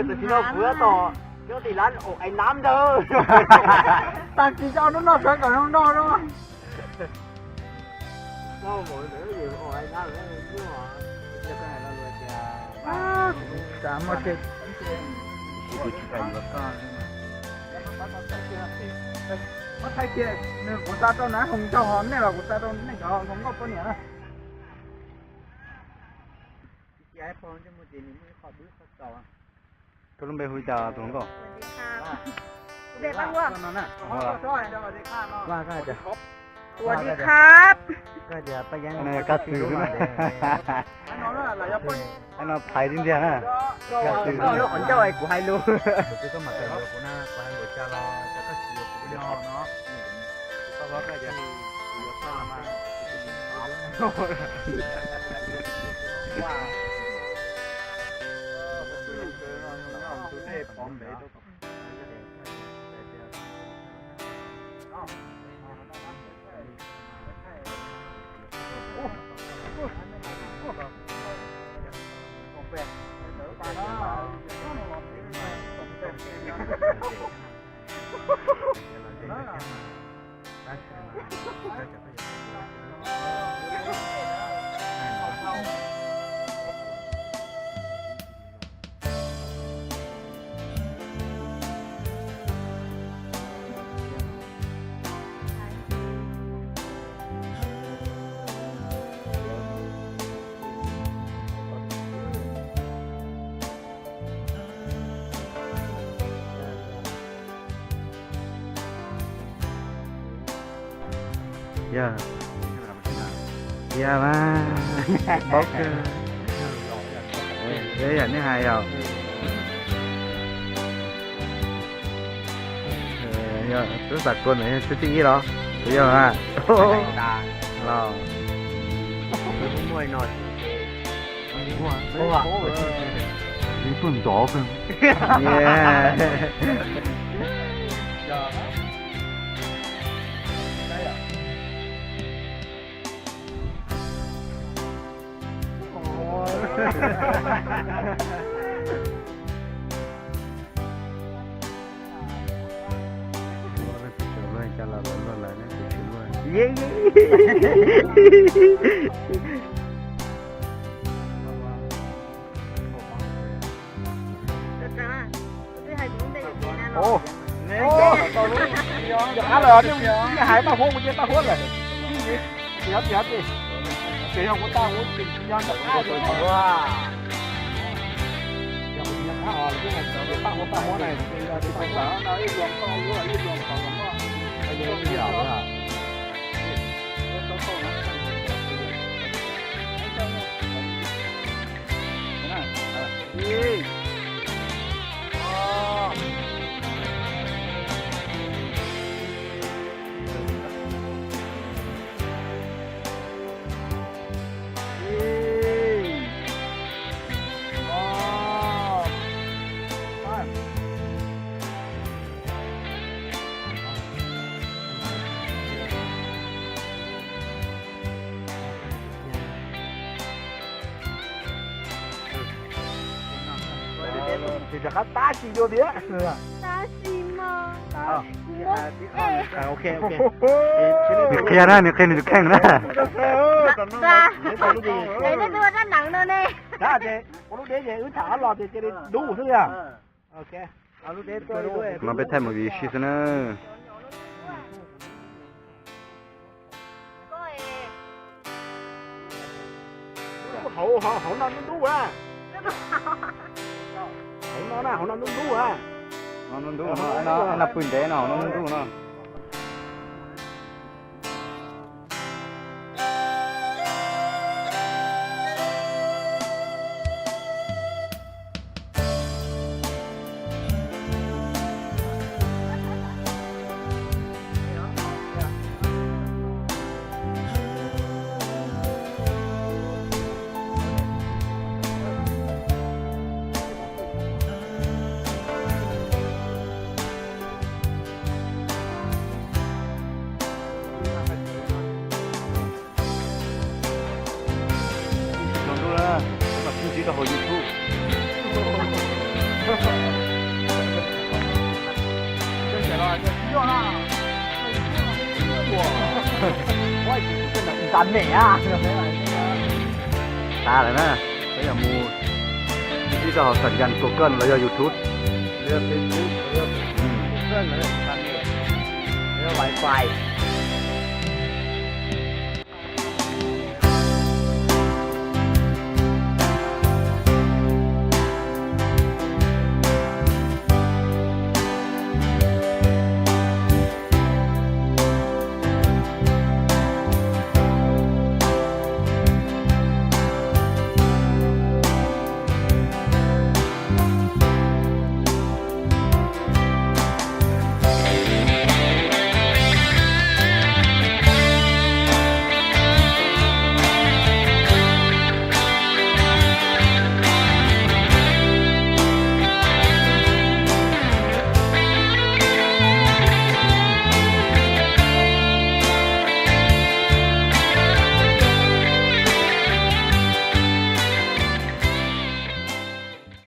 Tam sim no kuv tab tom nyob tim lab ua ais nab ntag. Tag kis coj hnub no sawv kom zoo nraug no. Tsis muaj chaw. Muab thaij kiag, nws kuv xa rau na, Hoo Ntsaug, nej los kuv xa rau nej cov hluas nkauj poj niam na. Koj lub npe hu li cas tus hluas nkauj? Ua li khab. No phais li ntag na. Koj lub qhov ncauj kuv hais lus. Yog, yog mas, paub kawg. Yog nej hais yom. Yog tub xav kua ntawd yog tub thib ib los? Yog a. Los. Ib pawg ntov kawg. Yog qab lawm, nej hais Paj Huab kuv cia Paj Huab lawm. Tsis yog, tsis yog, tsis yog kuv tau, kuv tsis yog ntawm qab. Yog kuv tsis yog qab os, kuv hais Paj Huab, Paj Huab na, ces yog tsis tau tau no ib los tau, ib los tau los. Tab sis yuav tias, tab sis mas, kuv muab, nws qhia na, nws qhia nws tus kheej na. Es nej twb ua rab neev no ne. Ua lub deb ces wb tham ob los ces cia li dub xwb li. No peb thaij movie si xwb na. Hauv, hauv no ntub ntub a. Hauv no na, hauv no ntub ntub a. No ntub ntub no, no pw ntev no, hauv no ntub ntub no. Internet a. Tas lawm na, peb yuav mus ib rau hauv sab ncan Google los yog YouTube. Wifi.